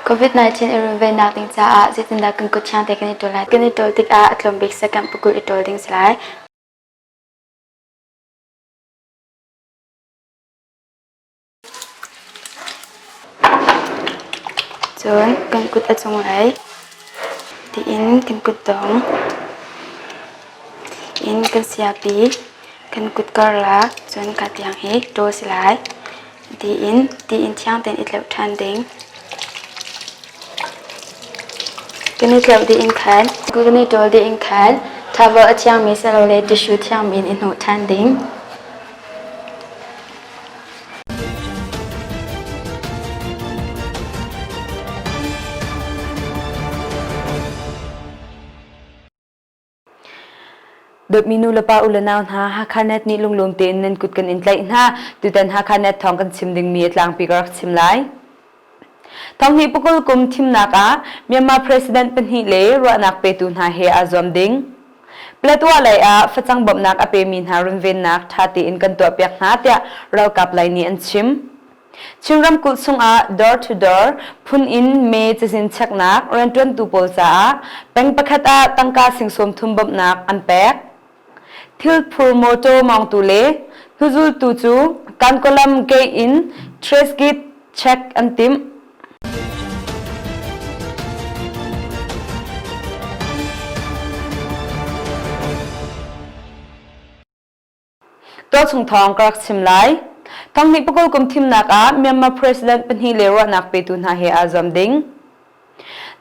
COVID-19 i runvennak ding caah zeitindah kan kut thiang te kan i ṭawl lai? Kan i ṭawl tikah a tlawm bik second pakul i ṭawl ding si lai. Cun kan kut a cunglei tiin kan kutdong in kan siapi kan kut karlak cun ka tiang hi ṭawl si lai. Tiin tiin thiang tein i tleuh ṭhan ding. Kan i tleuh dih in khan kan i ṭawl dih in khan towel a thiangmi silole tissue thiangmi in i hnawh ṭhan ding. Dawtmi nu le pa u le nau hna, Hakha Net nih lunglawm tein nan kut kan in tlaih hna. Tutan Hakha Net thawng kan chim dingmi a tlangpi ka rak chim lai. Thonghnih pakul kum thimnak ah Myanmar President pahnih le ruahnak petu hna he aa zuam ding. Paletwa lei ah facang bawmhnak a pemi hna runvennak ṭha tein kan tuahpiak hna tiah ralkap lei nih an chim. Chin ramkulh chungah door to door phun in mee cazin cheknak rianṭuantu pawl caah peng pakhat ah tangka sing 30 bawmhnak an pek. Thilphur mawṭaw mawngtu le hnuzultu cu Kankaw gate in Tresgit check an timh. Tualchung thawng ka rak chim lai. Thonghnih pakul kum thimnak ah Myanmar President pahnih le ruahnak petu hna he aa zuam ding.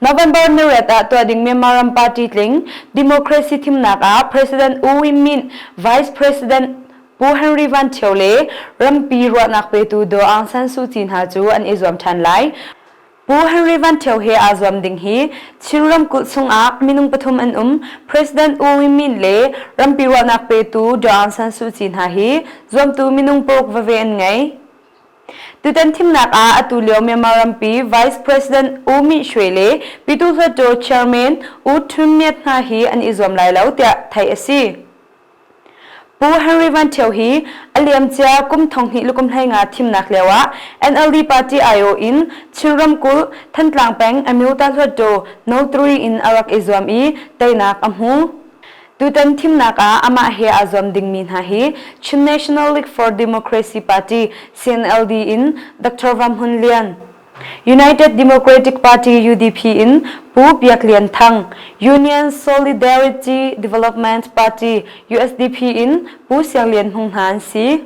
November niriat ah tuah ding Myanmar ram party tling democracy thimnak ah President U Win Myint, Vice President Pu Henry Van Thio le rampi ruahnak petu Daw Aung San Suu Kyi hna cu an i zuam ṭhan lai. Pu Henry Van Thio he aa zuam ding hi Chin ramkulh chungah minung pathum an um. President U Win Myint le rampi ruahnak petu Daw Aung San Suu Kyi hna hi zuamtu minung paruk veve an ngei. Tutan thimnak ah atu lio Myanmar rampi Vice President U Myint Shwe le Pyithu Hluttaw Chairman U Htun Myat hna hi an i zuam lai lo tiah theih a si. Pu Henry Van Thio hi a liamcia kum 20 le kum 15 thimnak lio ah NLD party aiawh in Chin ramkulh Thantlang peng Amyota Hluttaw No. 3 in a rak i zuam i teinak a hmu. Tutan thimnak ah amah he aa zuam dingmi hna hi Chin National League for Democracy Party CNLD in Dr. Vam Hun Lian, United Democratic Party UDP in Pu Biak Lian Thang, Union Solidarity Development Party USDP in Pu Siang Lian Hmung hna an si.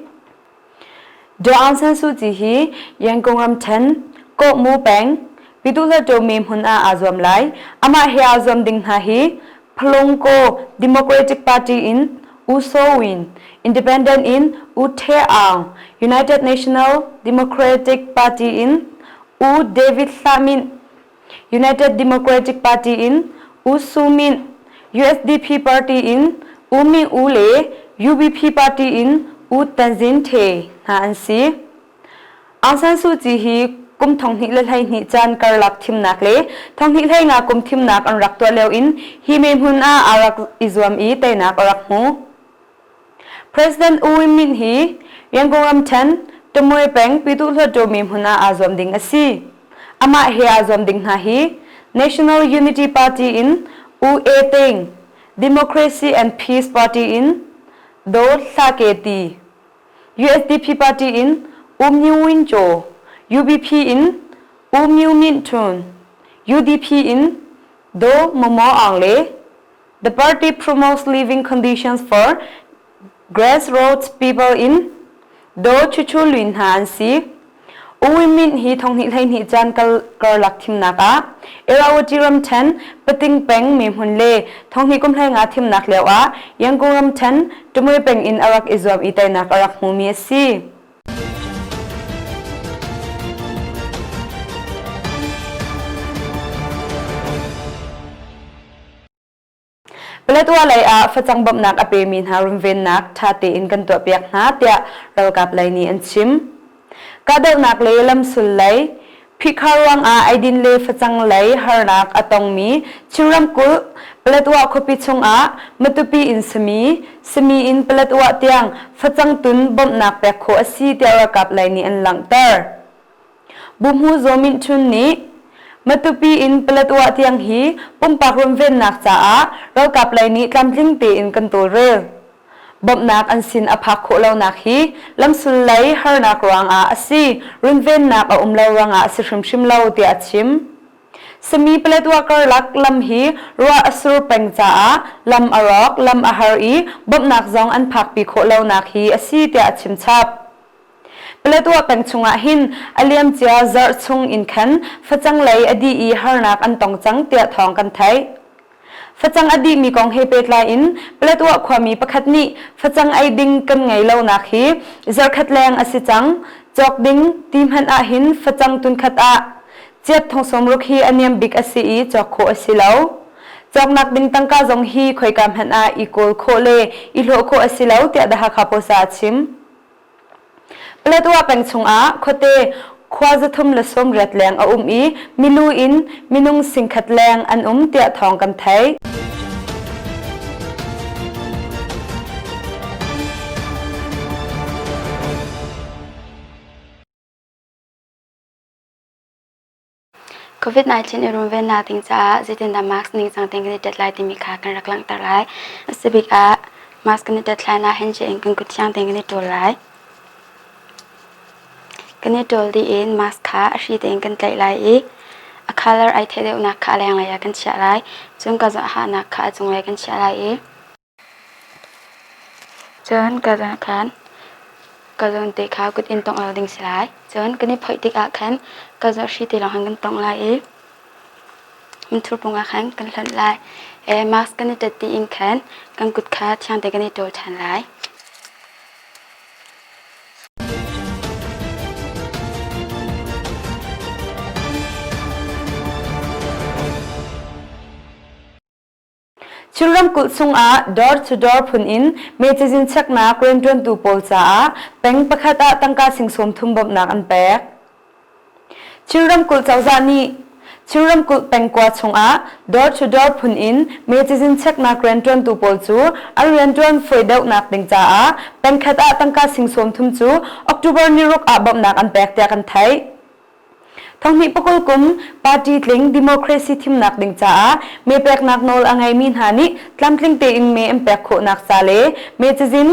Daw Aung San Suu Kyi hi Yangon ramṭhen, Kawhmu peng, Pyituhluttaw mi hmun ah aa zuam lai. Amah he aa zuam ding hna hi Phalungkaw Democratic Party in U Saw Win, Independent in U Hte Aung, United National Democratic Party in U David Hlah Minh, United Democratic Party in U Su Minh, USDP Party in U Ming U le UBP Party in U Tanzin The hna an si. Aung San Suu Kyi hi kum 2012 caan karlak thimnak le 2015 kum thimnak an rak tuah lio in hi me hmun ah aa rak i zuam i teinak a rak hmu. President U Win Myint hi Yangon ramṭhen Tamuai peng Pyituh Hluttaw mi hmun ah aa zuam ding a si. Amah he aa zuam ding hna hi National Unity Party in U E Ting, Democracy and Peace Party in Daw Hla Ke Ti, USDP party in U Myo Win Kyaw, UBP in U Myo Myint Htun, UDP in Daw Maw Maw Aung le The party promotes living conditions for grassroots people in Daw Chu Chu Lwin hna an si. U Win Myint hi thonghnih 12 caan karlak thimnak ah Irrawaddy ramṭhen Pating peng mehmun le thonghnih kum 15 thimnak lio ah Yangon ramṭhen Tamuai peng in a rak i zuam i teinak a rak hmumi a si. Paletwa lei ah facang bawmhnak a pemi hna runvennak ṭha tein kan tuahpiak hna tiah ralkap lei nih an chim. Kahdohnak le lamsul lei phihkhar ruangah eidin le facang lei harnak a tongmi Chin ramkulh Paletwa khuapi chungah Matupi in Sami, Sami in Paletwa tiang facang tun bawmhnak pek khawh a si tiah ralkap lei nih an langhter. Buhmu Zaw Mint Htun nih. Matupi in Paletwa tiang hi pumpak runvennak caah ralkap lei nih tlamtling tein kan tawlrel. Bawmhnak an sin a phak khawh lonak hi lamsul lei harnak ruangah a si, runvennak a um lo ruangah a si hrimhrim lo tiah a chim. Sami Paletwa karlak lam hi ruah a sur peng caah lam a rawk, lam a har i bawmhnak zong an phakpi khawh lonak hi a si tiah a chim chap. Paletwa peng chungah hin a liamcia zarh chung in khan facang lei a dih i harnak an tong cang tiah thawng kan theih. Facang a dihmi kong he pehtlai in Paletwa khuami pakhat nih facang ei ding kan ngei lonak hi zarkhat leng a si cang. Cawk ding ti hmanh ah hin facang tunkhat ah ciat thong sawmruk hi a niam bik a si i cawk khawh a si lo. Cawknak ding tangka zong hi khoika hmanh ah i kawl khawh le i hlawh khawh a si lo tiah The Hakha Post ah a chim. Paletwa peng chungah khuate khua 380 leng a um i milu in minung 10,000 leng an um tiah thawng kan theih. COVID-19 i runvennak ding caah zeitindah mask ningcang tein kan i tet lai timi kha kan rak langhter lai. A si bik ah mask kan i tet hlan ah handshake in kan kut thiang tein kan i ṭawl lai. Kan i ṭawl dih in mask kha a hri tein kan tlaih lai i a color ai theih deuhnak kha a lenglei ah kan chiah lai. Cun ka zawhhahnak kha a cunglei kan chiah lai i Cun ka zawn khan ka zawn te kha kut in tongh lo ding si lai. Cun kan i phoih tikah khan ka zawn hri te lawng khan kan tongh lai i minthur pung ah khan kan hlonh lai. Mask kan i ṭet dih in khan kan kut kha thiang te kan i ṭawl ṭhan lai. Chin ramkulh chungah door-to-door phun in mee cazin cheknak rianṭuantu pawl caah peng pakhat ah tangka sing 30 bawmhnak an pek. Chin ramkulh cozah nih Chin ramkulh pengkua chungah door-to-door phun in mee cazin cheknak rianṭuantu pawl cu an rianṭuan fawi deuhnak ding caah pengkhat ah tangka sing 30 cu October ni ruk ah bawmhnak an pek tiah kan theih. Thonghnih pakul kum party tling democracy thimnak ding caah mee peknak nawl a ngeimi hna nih tlamtling tein mee an pek khawhnak ca le mee cazin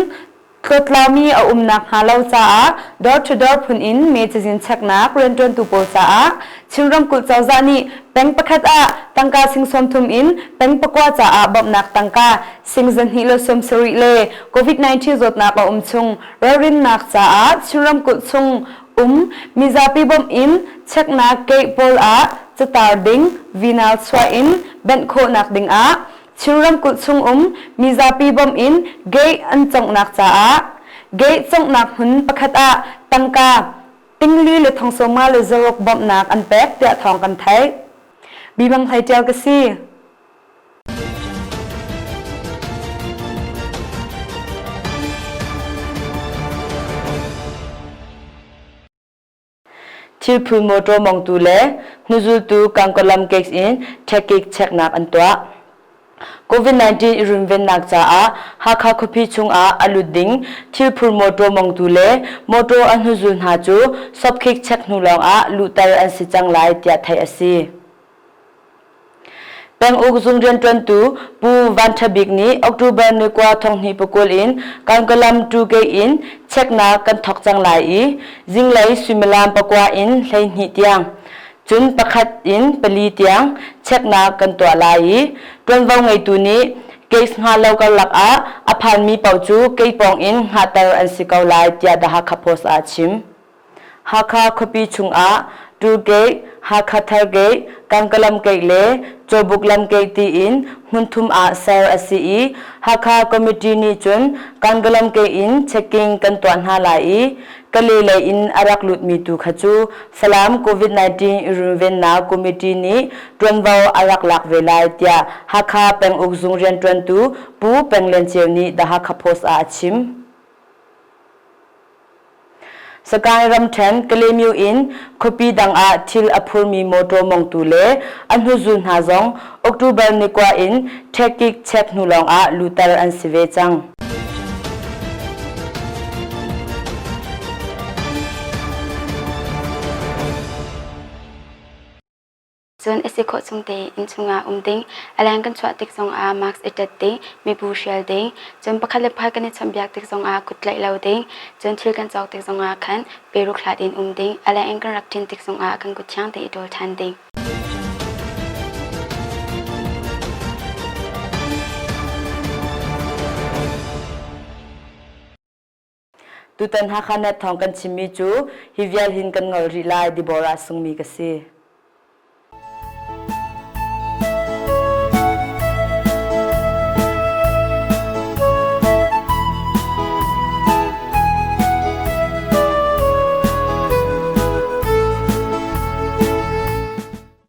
tlawtlaumi a umnak hnga lo caah door to door phun in mee cazin cheknak rianṭuantu pawl caah Chin ramkulh cozah nih peng pakhat ah tangka sing 30 in peng pakua caah bawmhnak tangka sing 270 le COVID-19 zawtnak a um chung ralrinnak caah Chin ramkulh chung um mizapi bawmh in cheknak gate pawl ah catar ding vinal chuah in benh khawhnak ding ah Chin ramkulh chung um mizapi bawmh in gate an conghnak caah gate conghnak hmun pakhat ah tangka tingli le thongsawma le zaruk bawmhnak an pek tiah thawng kan theih. Bimang Hlei Tial ka si. Thilphul mawṭaw mongtu le hnuzultu Kangkaw cakes in ṭhekik cheknak an tuah. COVID-19 i runvennak caah Hakha khuapi chungah a lut ding thilphur mawṭaw mongtu le mawṭaw a hnuzul hna cu sopkhik chek hnu lawngah luhter an si cang lai tiah theih a si. Penguk zung rianṭuantu Pu Van Ṭha Bik nih October ni kua thonghnih pakul in Kankalam Ṭugei in cheknak kan thawk cang lai i zinglei suimilam pakua in 12 tiang, cun pakhat in pali tiang cheknak kan tuah lai i ṭuanvo ngeitu nih case hnga lo karlak ah a phanmi paoh cu kei pawng in hngahter an si ko lai tiah The Hakha Post ah a chim. Hakha khuapi chungah Tour Gate, Hakha Thar Gate, Kangkalam Gate le Cawbuk Lam Gate tiin hmun thum ah ser a si i Hakha Committee nih cun Kangkalam Gate in checking kan tuah hna lai i Kale lei in a rak lutmi tu kha cu Falam COVID-19 i runvennak committee nih ṭuanvo a rak lak ve lai tiah Hakha penguk zung rianṭuantu Pu Peng Lian Ceu nih The Hakha Post ah a chim. Sagaing ramṭhen Kalaymyo in khuapi dang ah thil a phurmi mawṭaw mongtu le a hnuzul hna zong October ni kua in ṭhekik check hnu lawngah luhter an si ve cang. Cun a si khawh chung tein inn chungah um ding, a leng kan chuah tik zongah mask i ṭet ding, mibu hrial ding, cun pakhat le pakhat kan i chawnhbiak tik zongah kut tlaih lo ding, cun thil kan cawk tik zongah khan peruk hlat in um ding, a leng in kan rak ṭin tik zongah kan kut thiang tein i ṭawl ṭhan ding. Tutan Hakha Net thawng kan chimmi cu hi vial hin kan ngol rih lai Deborah Sungmi ka si.